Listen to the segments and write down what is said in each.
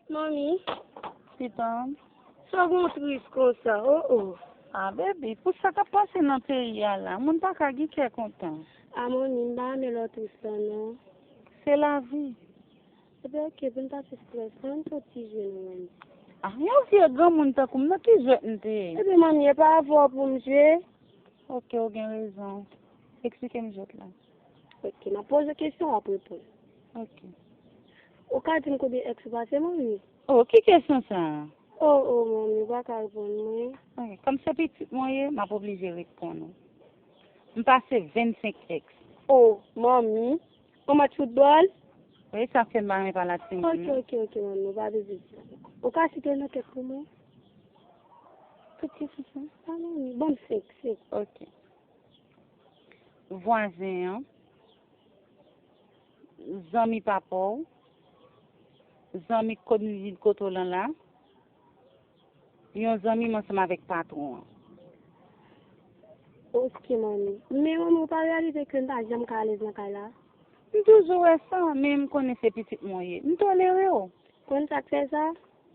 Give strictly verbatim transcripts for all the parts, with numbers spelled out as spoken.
Manmi, pitan, sa w gen w tris konsa? Oh, oh. Ah, baby, pou sa k ap pase nan peyi a la, moun pa ka gen kè kontan. Ah, manmi, m pa renmen lè w tris la, non. Se lavi. Ebyen, oke, pou n pa fè strès, ann fè yon ti jwe, non, manmi. Ah, yon vye granmoun tankou m nan, ki jwèt m te ye? Ebyen, manmi, e pa avè w pou m jwe. Oke, ou gen rezon. Eksplike m jwèt la. Oke, m ap poze w kesyon, w ap reponn. Oke. Ou ka di m konbyen èks ou pase, manmi? Oh, ki kesyon sa a? Oh, oh, manmi, ou pa ka reponn mwen. Oke, kòm se pitit mwen ye, m ap oblije reponn ou. M pase vennsenk èks. Oh, manmi, yon match foutbòl? Wi, sa fè m pa renmen pale ak timoun. Oke, oke, oke, manmi, ou pa bezwen di sa. Ou ka site nan tèt pou mwen? Tout kesyon sa? Pa manmi, ban m senk, senk. Oke. Vwazen an, zanmi papa w, zanmi kote w vin kote w lan la, yon zanmi m ansanm avèk patwon an. Oke, manmi. Men, manmi, ou pa reyalize ke m pa janm ka alèz nan kay la? M toujou wè sa, men m konnen se pitit mwen w ye. M tolere w. Konn sa k fè sa?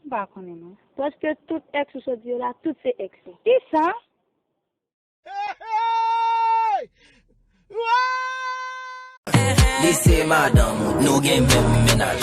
M pa konnen, non. Paske tout èks ou sot di yo la, tout se èks ou. Kisa? Li se madanm ou, nou gen menm mennaj.